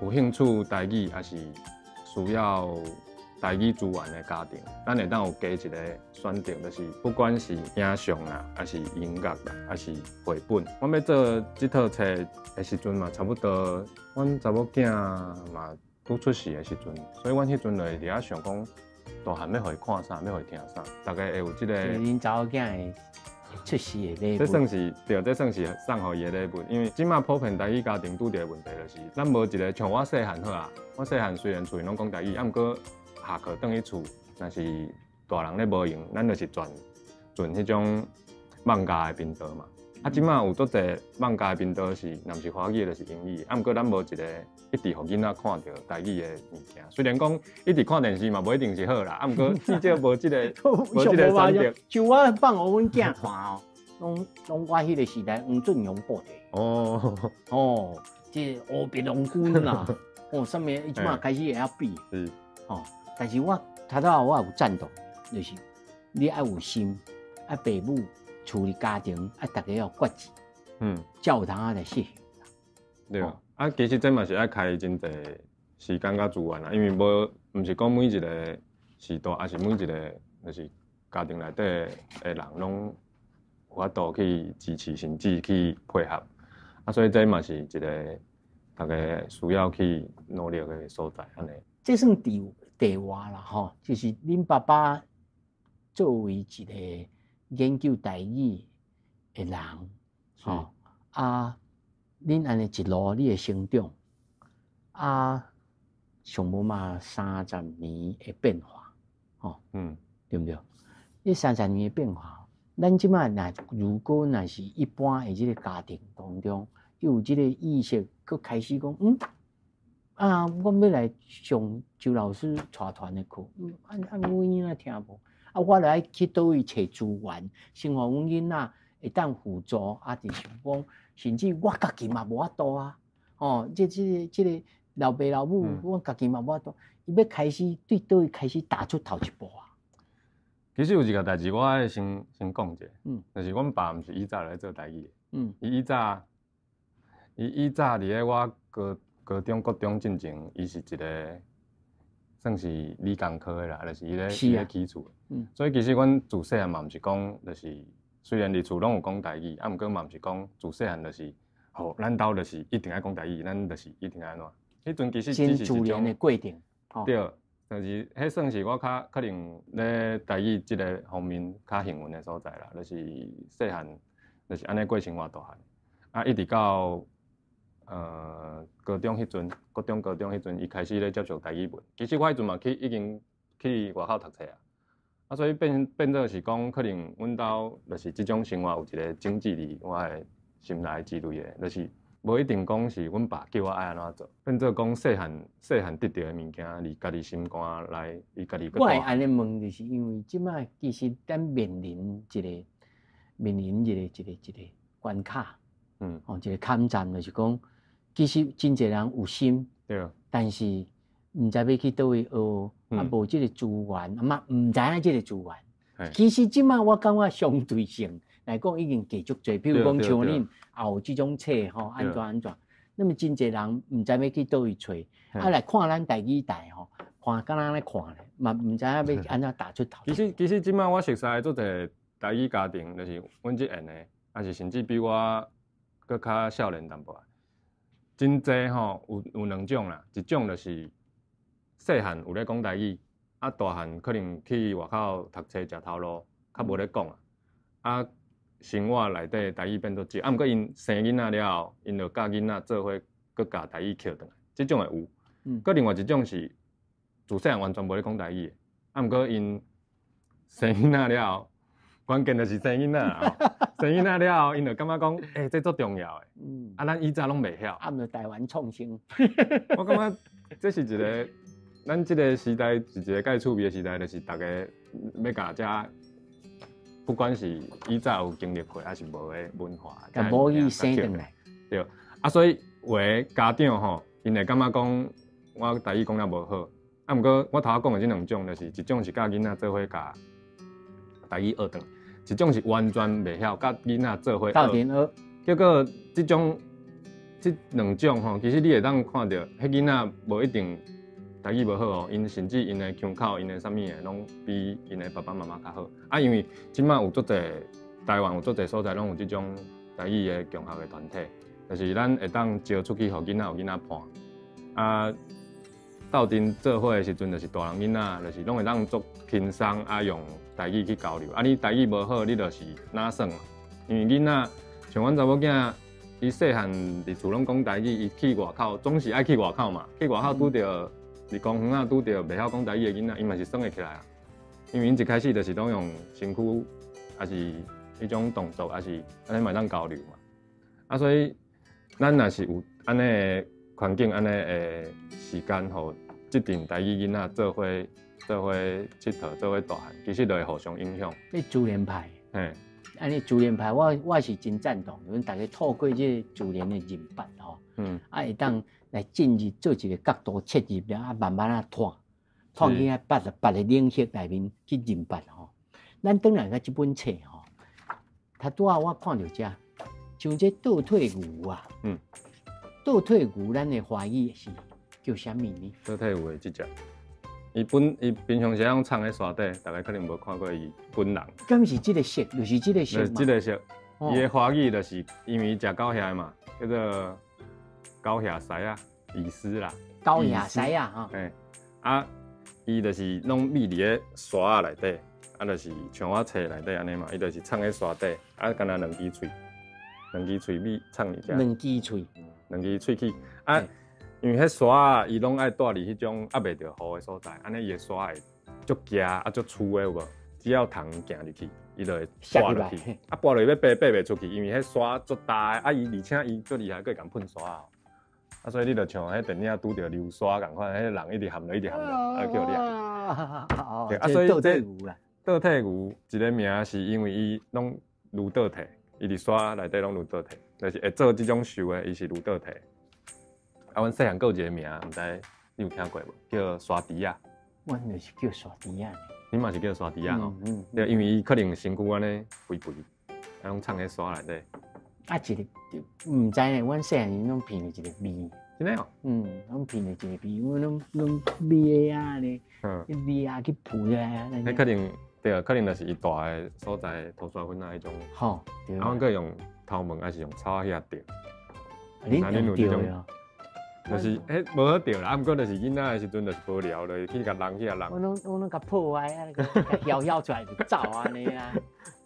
有兴趣台语抑是需要台语资源的家庭，咱会当有加一个选择，就是不管是影像啦，抑是音乐啦，抑是绘本。阮欲做这套册的时阵嘛，差不多阮查某囝嘛拄出世的时阵，所以阮彼阵就会伫遐想讲，大汉欲予伊看啥，欲予伊听啥，逐家会有这个。恁查某囝的出世的礼物，这算是对，这算是送予伊的礼物。因为这马普遍台语家庭拄著的问题就是，咱无一个像我细汉好啊。我细汉虽然厝里拢讲台语，啊，毋过下课转去厝，若是大人咧无闲，咱就是转转彼种放假的频道嘛。啊，这马有足济放假的频道是，若毋是华语就是英语，啊，毋过咱无一个一直予囡仔看著台语的物件。虽然讲一直看电视嘛，无一定是好啦，啊，毋过至少无这个无这个选择。像我放予阮囝看哦，拢我彼个时代黄俊雄布袋。哦哦，这乌白龙君啦，哦，啥物伊这马开始会晓比。哦，但是我头拄仔我有赞同，就是你爱有心，爱爸母。处理家庭啊，逐家要决志，才有通仔来实行。对啊，其实这嘛是爱开真济时间佮资源啦，因为无，毋是讲每一个时代，抑是每一个就是家庭内底的人拢有法度去支持，甚至去配合。啊，所以这嘛是一个逐家需要去努力的所在，按呢。这算题外啦，吼，就是恁爸爸作为一个研究台语的人，吼啊，恁按呢一路你的成长，啊，上无嘛30年的变化，吼，对毋对？这30年的变化，咱这马若如果若是一般的这个家庭当中，有这个意识，阁开始讲，啊，我欲来上周老师带团的课，啊啊，阮囡仔听无。啊，我来去佗位揣资源，先予阮囡仔会当辅助，啊，就是讲，甚至我家己嘛无法度啊，哦，这个老爸老母，我家己嘛无法度，伊欲开始对佗位开始踏出头一步啊。其实有一个代志，我爱先讲者，就是阮爸毋是以早来做台语的，伊以早伫咧我高中、国中进前，伊是一个算是理工科的啦，就是伊咧起厝的。所以其实阮自细汉嘛，毋是讲，就是虽然伫厝拢有讲台语，啊，毋过嘛毋是讲自细汉就是，吼，咱兜就是一定爱讲台语，咱就是一定爱按怎。彼阵其实只是一种的过程。对，就是彼算是我较可能咧台语这个方面较幸运的所在啦，就是细汉就是按呢过生活大汉，啊，一直到高中彼阵，国中、高中彼阵，伊开始咧接触台语文。其实我彼阵嘛去已经去外口读册啊，啊，所以变做是讲，可能阮兜就是这种生活有一个种子伫我的心内之类的，就是无一定讲是阮爸叫我爱按怎做，变做讲细汉细汉得著的物件，伫家己心肝内，伊家己。我会按呢问，就是因为这马其实咱面临一个关卡，哦，一个坎站，就是讲，其实真济人有心，但是毋知欲去佗位學，啊無這个資源，啊嘛毋知影這个資源。其實這馬我感覺相對性來講已經加足濟，比如講像恁也有這種冊吼，按怎按怎。那麼真濟人毋知欲去佗位揣，啊來看咱台語台吼，看敢若按呢看咧，嘛毋知影欲按怎踏出頭。其實這馬我熟似足濟台語家庭，就是阮這緣的，抑是甚至比我閣較少年淡薄仔。真濟吼，有兩種啦，一種就是細漢有咧講台語，啊大漢可能去外口讀冊食頭路，較無咧講啊。啊，生活內底台語變做少，啊，毋過𪜶生囡仔了後，𪜶就佮囡仔做伙，閣共台語抾轉來，這種會有。閣另外一種是自細漢完全無咧講台語的，啊，毋過𪜶生囡仔了後，關鍵就是生囡仔啦，生囡仔了後，𪜶就感覺講，欸，這足重要的。啊，咱以前攏袂曉。啊，毋就台灣創生。我感覺這是一個，咱這個時代是一個蓋趣味的時代，就是逐家欲共遮，不管是以前有經歷過，抑是無的文化，共母語生轉來。對，啊，所以有的家長吼，𪜶會感覺講，我台語講了無好，啊，毋過我頭仔講的這兩種，就是一種是佮囡仔做伙共台語學轉來，一種是完全袂曉，佮囡仔做伙鬥陣學。結果這種這兩種吼，其實你會當看著，彼囡仔無一定台語無好哦，𪜶甚至𪜶的腔口、𪜶的啥物的，攏比𪜶的爸爸媽媽較好。啊，因為這馬有足濟台灣有足濟所在，攏有這種台語的共學的團體，就是咱會當招出去，予囡仔有囡仔伴。啊，鬥陣做伙的時陣，就是大人囡仔，就是攏會當足輕鬆啊，用台語去交流。啊，你台語無好，你就是哪算嘛？因為囡仔像阮查某囝，伊細漢佇厝攏講台語，伊去外口總是愛去外口嘛。去外口拄著佇公園仔拄著袂曉講台語的囡仔，伊嘛是耍會起來啊。因為𪜶一開始就是攏用身軀，抑是彼種動作，抑是按呢嘛會當交流嘛。啊，所以咱若是有按呢的環境，按呢的時間，予這陣台語囡仔做伙做伙𨑨迌，做伙大漢，其實就會互相影響。你自然派，嘿，按呢自然派，我是真贊同，阮逐家透過這個自然的認捌吼，啊會當來進入做一個角度切入了，啊慢慢仔拓，拓去遐別別个領域內面去認捌吼。咱轉來共這本冊吼，頭拄仔我看著這，像這倒退牛啊，倒退牛，咱的華語是叫啥物呢？倒退牛的這隻，伊本伊平常時攏藏佇沙底，大家可能無看過伊本人。敢是這個色，就是這個色嘛。這個色，伊的華語就是因為伊食狗蟻嘛，叫做狗蟻獅仔，蟻師啦。狗蟻獅仔吼。嘿，啊，伊就是攏覕佇咧沙仔內底，啊，就是像我冊內底按呢嘛，伊就是藏佇沙底，啊，干焦兩支喙，兩支喙尾藏佇遮。兩支喙，兩支喙齒，啊。因為彼沙仔，伊攏愛蹛佇彼種壓袂著雨的所在，按呢伊的沙會足夾啊足粗的有無？只要蟲行入去，伊就會跋落去。啊，跋落去欲爬爬袂出去，因為彼沙足大的，啊伊而且伊足厲害，閣會共噴沙哦。啊，所以你就像彼電影拄著流沙仝款，彼人一直陷落，一直陷落，啊叫掠。對，啊，所以這倒退牛啦。倒退牛一个名是因為伊攏愈倒退，伊佇沙內底攏愈倒退，就是會做這種獸的，伊是愈倒退。啊，阮細漢閣有一個名，毋知你有聽過無？叫沙豬仔。阮就是叫沙豬仔。你嘛是叫沙豬仔吼？嗯。對，因為伊可能身軀按呢肥肥，啊，攏藏佇沙內底。啊，一个毋知呢，阮細漢時攏鼻著一個味。真的哦？嗯，攏鼻著一個味，阮攏攏味仔呢，味仔去浮啊。彼可能對，可能就是伊蹛的所在塗沙粉仔彼種。吼，對。啊，阮閣用頭毛抑是用草仔遐釣。恁用釣的哦？就是彼無好釣啦，啊，毋過就是囡仔的時陣就是無聊，就是去共人去共人。阮攏共破壞啊，共囂囂出來就走按呢啊，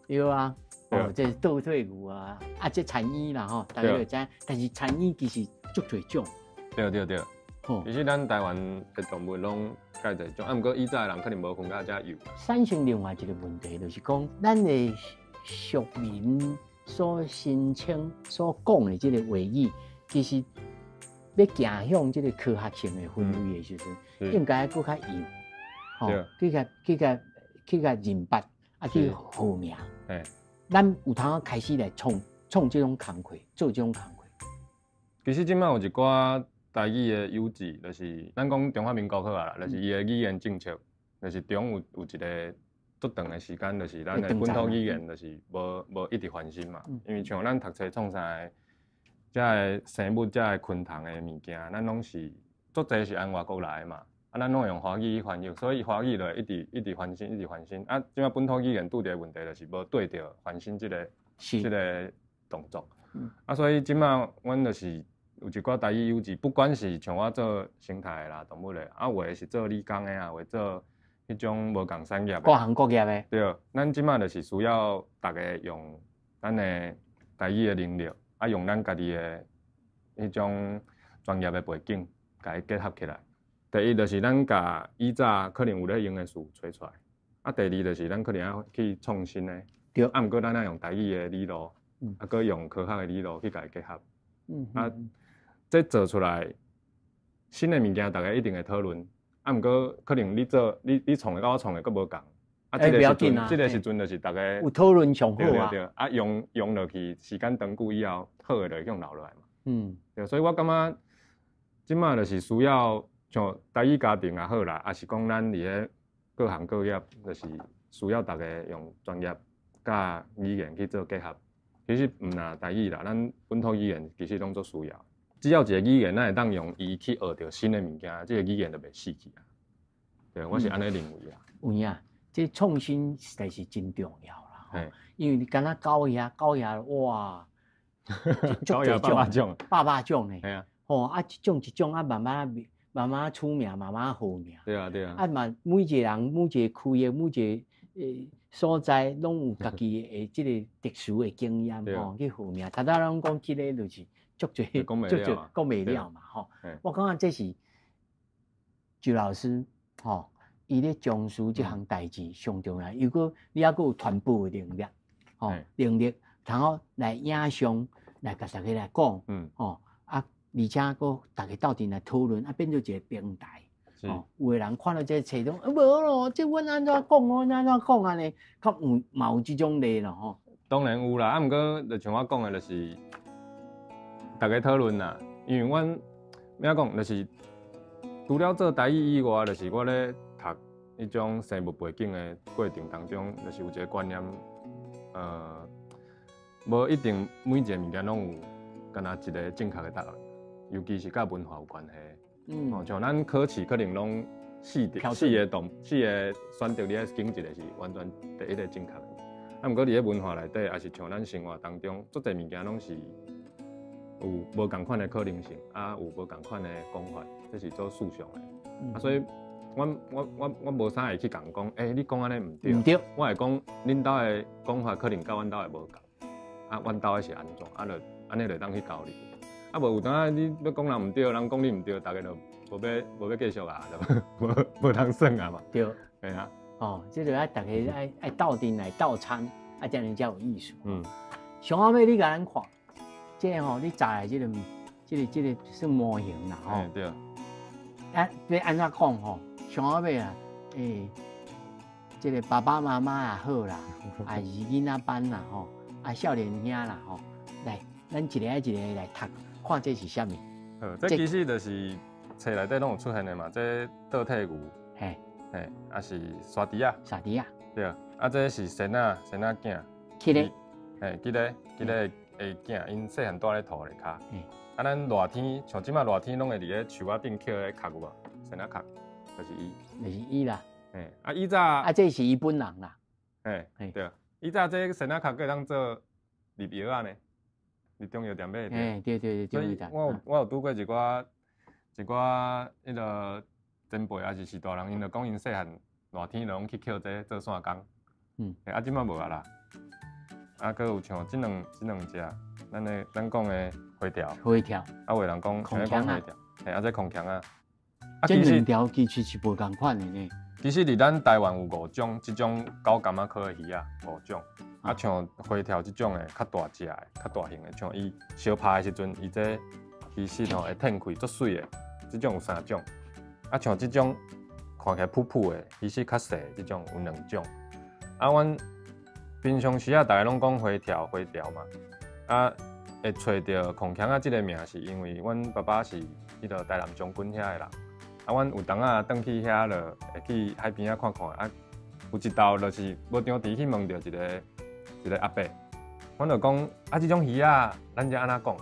對啊。哦，這是倒退牛啊，啊，這田嬰啦吼，大家就知，但是田嬰其實足濟種。對對對。其實咱台灣的動物攏蓋濟種，啊，毋過以早的人可能無分甲遮幼。產生另外一個問題，就是講咱的俗民所聲稱、所講的這个話語，其實欲行向這个科學性的分類的時陣，應該閣較幼，吼，去共去共認捌，啊，去號名。咱有通開始來創創這種工課，做這種工課。其實這馬有一寡台語的幼稚，就是咱講中華民國好啊啦，就是伊的語言政策，就是中有一個足長的時間，就是咱的本土語言就是無一直翻新嘛。因為像咱讀冊創啥的，遮个生物、遮个昆蟲的物件，咱攏是足濟是按外國來的嘛。啊，咱攏會用華語去翻譯，所以華語就會一直一直翻新，一直翻新。啊，這擺本土語言拄著的問題就是無對著翻新這個動作。啊，所以這擺阮就是有一寡台語幼稚，不管是像我做生態的啦、動物的，啊，有的是做理工的啊，有的做彼種無仝產業的。各行各業的。對，咱這擺就是需要逐家用咱的台語的能力，啊，用咱家己的彼種專業的背景，共伊結合起來。第一就是咱共以早可能有咧用的詞揣出來，啊，第二就是咱可能愛去創新的，啊，毋過咱愛用台語的理路，啊，閣用科學的理路去共伊結合，啊，這做出來新的物件，逐家一定會討論，啊，毋過可能你做你創的佮我創的閣無仝，啊，這個時陣，這個時陣就是逐家有討論上好啊，對對對，啊，用落去時間長久以後，好的就會用留落來嘛，對，所以我感覺這擺就是需要。像台語家庭也好啦，抑是講咱佇咧各行各業，就是需要逐家用專業佮語言去做結合。其實毋但台語啦，咱本土語言其實攏足需要。只要一個語言，咱會當用伊去學著新的物件，這個語言就袂死去啊。對，我是按呢認為啊。有影，這創新實在是真重要啦。因為你敢若狗爺，狗爺哇，狗爺百百種，百百種呢。吼啊，一種一種啊，慢慢。慢慢出名，慢慢好名。對啊，對啊。啊嘛，每一個人，每一個區域，每一個所在，攏有家己的這個特殊的經驗吼，去好名。頭拄攏講這个就是足濟，足濟講袂了嘛吼。我感覺這是周老師吼，伊咧從事這項代誌上重要。如果你猶閣有傳播的能力，吼，能力，通好來影像來共大家來講，吼啊。而且閣逐家鬥陣來討論，啊變做一個平台。哦，有的人看到這個冊攏，無咯，這阮按怎講，阮按怎講按呢，較有嘛有這種例咯吼。當然有啦，啊，毋過就像我講的，就是逐家討論啦。因為阮欲講，就是除了做台語以外，就是我咧讀彼種生物背景的過程當中，就是有一個觀念，無一定每一個物件攏有敢若一個正確的答案。尤其是佮文化有關係，哦，像咱考試可能攏四個選擇，你愛揀一個是完全第一個正確的。啊，毋過佇咧文化內底，抑是像咱生活當中，足濟物件攏是有無仝款的可能性，啊，有無仝款的講法，這是做思想的。啊，所以我無啥會去共講，欸，你講按呢毋對。毋對。我會講，恁兜的講法可能佮阮兜的無仝，啊，阮兜的是按怎，啊，就按呢就會當去交流。啊，無有當你欲講人毋對，人講你毋對，逐家就無欲繼續啊，就無通耍啊嘛。對。係啊。哦，這個愛逐家愛鬥陣來鬥參，啊，這樣才有意思。上後尾你共咱看，這個吼，你摘來這個算模型啦，吼。對。啊，欲按怎講吼？上後尾啊，欸，這個爸爸媽媽也好啦，啊是囡仔班啦，吼，啊少年兄啦，吼，來，咱一个一个來讀。看這是啥物？好，這其實就是冊內底攏有出現的嘛。這倒退牛，嘿，嘿，抑是沙豬仔，沙豬仔，對。啊，這是仙仔，仙仔囝，起咧，嘿，彼个的囝，𪜶細漢蹛咧塗咧跤。啊，咱熱天，像這擺熱天，攏會佇咧樹仔頂抾彼個殼有無？仙仔殼，就是伊，就是伊啦。嘿，啊，以早，啊，這是伊本人啦。嘿，對。以早這仙仔殼閣會當做入藥仔呢。佇中藥店買的。欸，對對對，中藥店。我有拄過一寡彼个前輩，抑是大人，𪜶就講𪜶細漢熱天就攏去抾這做散工。啊，這擺無啊啦。啊，閣有像這兩隻，咱講的花條。花條。啊，有的人講，孔鉗啊。嘿，啊，這孔鉗啊。這兩條其實是無仝款的呢。其實佇咱台灣有五種這種狗柑仔科的魚仔，五種。啊，像花條這種的，較大隻的，較大型的，像伊相拍的時陣，伊這其實吼會褪開，足媠的。這種有三種。啊，像這種看起來噗噗的，其實較細，這種有兩種。啊，阮平常時啊，逐家攏講花條花條嘛。啊，會揣著孔鏘仔這个名，是因為阮爸爸是彼个台南將軍遐的人。啊，阮有當仔轉去遐就會去海邊仔看看。啊，有一道就是無張持去問著一个一个阿伯，阮就講啊，這種魚仔，咱遮按怎講？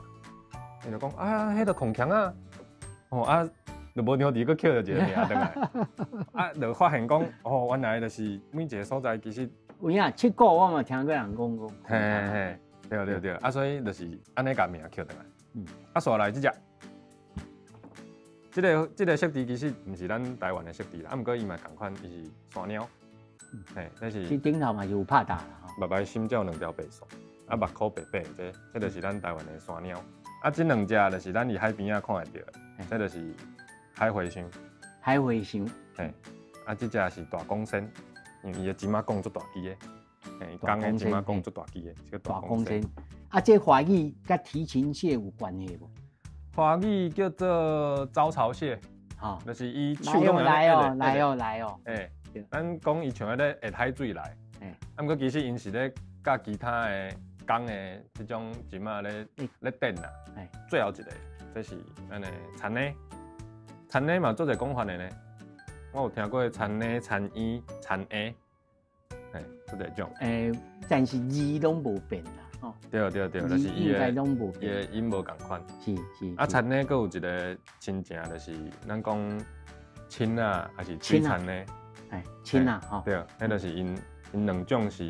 伊就講啊，彼个孔鏘仔。哦啊，就無張持閣抾著一个名轉來。啊，就發現講哦，原來就是每一个所在其實有影，七股我嘛聽過人講過。嘿嘿嘿。對對對，啊，所以就是按呢共名抾轉來。啊，紲來這隻，這个色字其實毋是咱台灣的色字啦，啊，毋過伊嘛仝款，伊是山貓。嘿，這是。這頂頭嘛是有拍打啦吼。目眉心才有兩條白線，啊，目箍白白的，這就是咱台灣的山貓。啊，這兩隻就是咱佇海邊仔看會著的，這就是海茴香。海茴香。嘿，啊，這隻是大公鉎，因為伊的針仔管足大支的。公的針仔管足大支的，這个大公鉎。啊，這華語佮提琴蟹有關係無？華語叫做招潮蟹，吼，就是伊手攏來哦，來哦，來哦。欸，咱講伊像彼个下海水來，啊，毋過其實𪜶是咧佮其他的公的這種針仔咧咧電啦。最後一个，這是咱的田螺，田螺嘛足濟講法的呢。我有聽過田螺、田嬰、田螺。嘿，足濟種。欸，但是字攏無變啦，吼。對對對，就是伊的伊的音無仝款。是是。啊，田螺閣有一个親情，就是咱講親仔，還是水田螺。哎，親仔吼。對，彼就是𪜶𪜶兩種是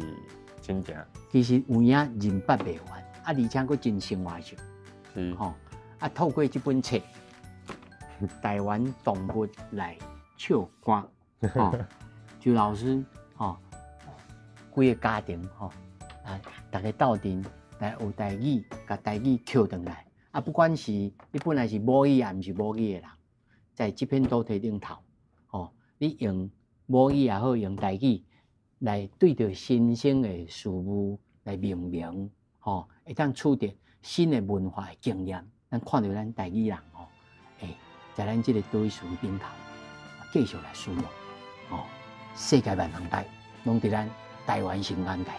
親情。其實有影認捌袂完，啊，而且閣真生活性。是。吼，啊，透過這本冊，台灣動物來唱歌，吼，周老師，吼。規个家庭吼，啊，逐家鬥陣來學台語，共台語抾轉來。啊，不管是你本來是母語抑毋是母語的人，在這片土地頂頭，吼，你用母語也好，用台語來對著新生的事物來命名，吼，會當取得新的文化的經驗。咱看著咱台語人吼，欸，在咱這个島嶼頂頭，繼續來使用，吼，世界萬人台，攏佇咱台灣新眼界。